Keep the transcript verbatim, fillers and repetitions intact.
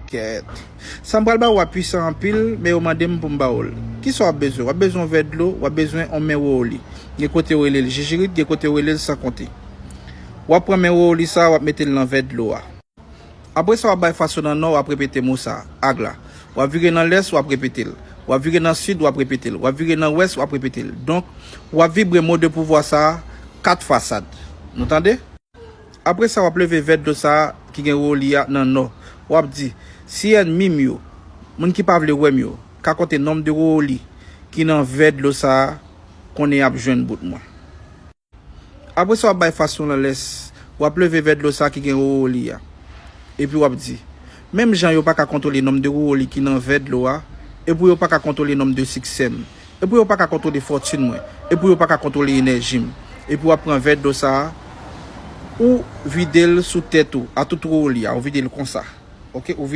Kèt. Sa m pral ba ou a pwisan anpil, men yo mande m pou m ba ou l. Kisa w ap bezwen? W ap bezwen yon vè dlo, w ap bezwen yon men wowoli. Gen kote yo rele l jijirit, gen kote yo rele l san konte. W ap pran men wowoli sa a, w ap mete l nan vè dlo a. Apre sa, w ap bay fason nan nò, w ap repete mo sa a, ag la. W ap vire nan lès, w ap repete l. W ap vire nan sid, w ap repete l. W ap vire nan wès, w ap repete l. Donk, w ap vibre mo de pouvwa sa a kat fwa, sad. Nou tande? Apre sa, w ap leve vè dlo sa a ki gen wowoli a nan nò. W ap di, si ènmi m yo, moun ki pa vle wè m yo, ka konte nonb de wowoli ki nan vè dlo sa a, konnen y ap jwenn bout mwen. Apre sa, w ap bay fason nan lès, w ap leve vè dlo sa a ki gen wowoli a. Epi w ap di, menm jan yo pa ka kontwole nonb de wowoli ki nan vè dlo a, epi yo pa ka kontwole nonb de siksè m, epi yo pa ka kontwole fòtin mwen, epi yo pa ka kontwole enèji m. Epi w ap pran vè dlo sa a, ou vide l sou tèt ou, a tout wowoli a, ou vide l konsa. Oke, ou